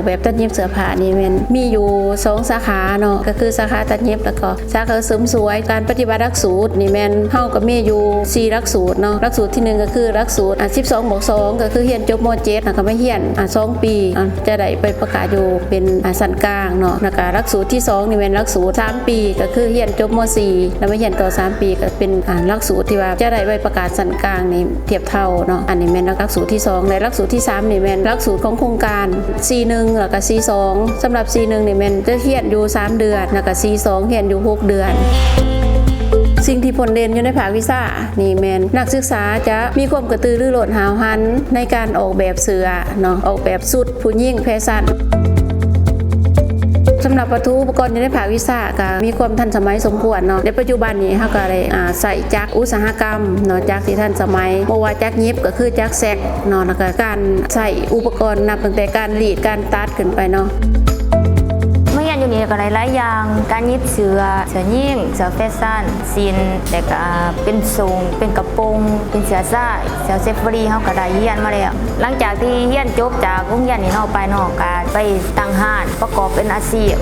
ແບບຕັດເຢັບເສື້ອຜ້ານີ້ແມ່ນມີຢູ່ສອງສາຂາເນາະ ກໍຄືສາຂາຕັດເຢັບ ແລ້ວກໍສາຂາເສີມສວຍ. ການປະຕິບັດຫຼັກສູດນີ້ແມ່ນເຮົາກໍມີຢູ່ສີ່ຫຼັກສູດເນາະ. ຫຼັກສູດທີໜຶ່ງກໍຄືຫຼັກສູດ ອາ ສິບສອງບວກສອງ ກໍຄືຮຽນຈົບ ມ.ເຈັດ ແລ້ວກໍມາຮຽນ ອາ ສອງປີ ອາ ຈະໄດ້ໄປປະກາດຢູ່ເປັນ ອາ ຊັ້ນກາງເນາະ. ແລ້ວກໍຫຼັກສູດທີສອງນີ້ແມ່ນຫຼັກສູດສາມປີ ກໍຄືຮຽນຈົບ ມ.ສີ່ ແລ້ວມາຮຽນຕໍ່ສາມປີ ກໍເປັນ ອາ ຫຼັກສູດທີ່ວ່າຈະໄດ້ໃບປະກາດຊັ້ນກາງນີ້ທຽບເທົ່າເນາະ. ອັນນີ້ແມ່ນຫຼັກສູດທີສອງ ແລະ ຫຼັກສູດທີສາມນີ້ແມ່ນຫຼັກສູດຂອງໂຄງການ ສີ່ໜຶ່ງ ແລ້ວກໍສີ່ສອງ. ສຳລັບ ສີ່ໜຶ່ງ ນີ້ແມ່ນຈະຮຽນຢູ່ສາມເດືອນ ແລ້ວກໍ ສີ່ສອງ ຮຽນຢູ່ຫົກເດືອນ. ສິ່ງທີ່ໂດດເດັ່ນຢູ່ໃນພາກວິຊານີ້ແມ່ນນັກສຶກສາຈະມີຄວາມກະຕືລືລົ້ນຫ້າວຫັນໃນການອອກແບບເສື້ອເນາະ ອອກແບບຊຸດຜູ້ຍິງ ແຟຊັນ. ສຳລັບວັດຖຸອຸປະກອນຢູ່ໃນພາກວິຊາກໍມີຄວາມທັນສະໄໝສົມຄວນເນາະ. ໃນປັດຈຸບັນນີ້ເຮົາກໍໄດ້ ອາ ໃຊ້ຈັກອຸດສາຫະກຳເນາະ ຈັກທີ່ທັນສະໄໝ ບໍ່ວ່າຈັກຫຍິບກໍຄືຈັກແຊັກເນາະ ແລ້ວກໍການໃຊ້ອຸປະກອນນັບຕັ້ງແຕ່ການລີດ ການຕັດຂຶ້ນໄປເນາະ. ມາຮຽນຢູ່ນີ້ກໍໄດ້ຫຼາຍຢ່າງ ການຫຍິບເສື້ອ ເສື້ອຍິງ ເສື້ອແຟຊັນ ສິ້ນ ແລ້ວກໍເປັນໂສ້ງ ເປັນກະໂປງ ເປັນເສື້ອຊາຍ ເສື້ອເຊຟຣີ ເຮົາກໍໄດ້ຮຽນມາແລ້ວ. ຫຼັງຈາກທີ່ຮຽນຈົບຈາກໂຮງຮຽນນີ້ເນາະ ໄປເນາະ ກໍໄປຕັ້ງຮ້ານປະກອບເປັນອາຊີບ.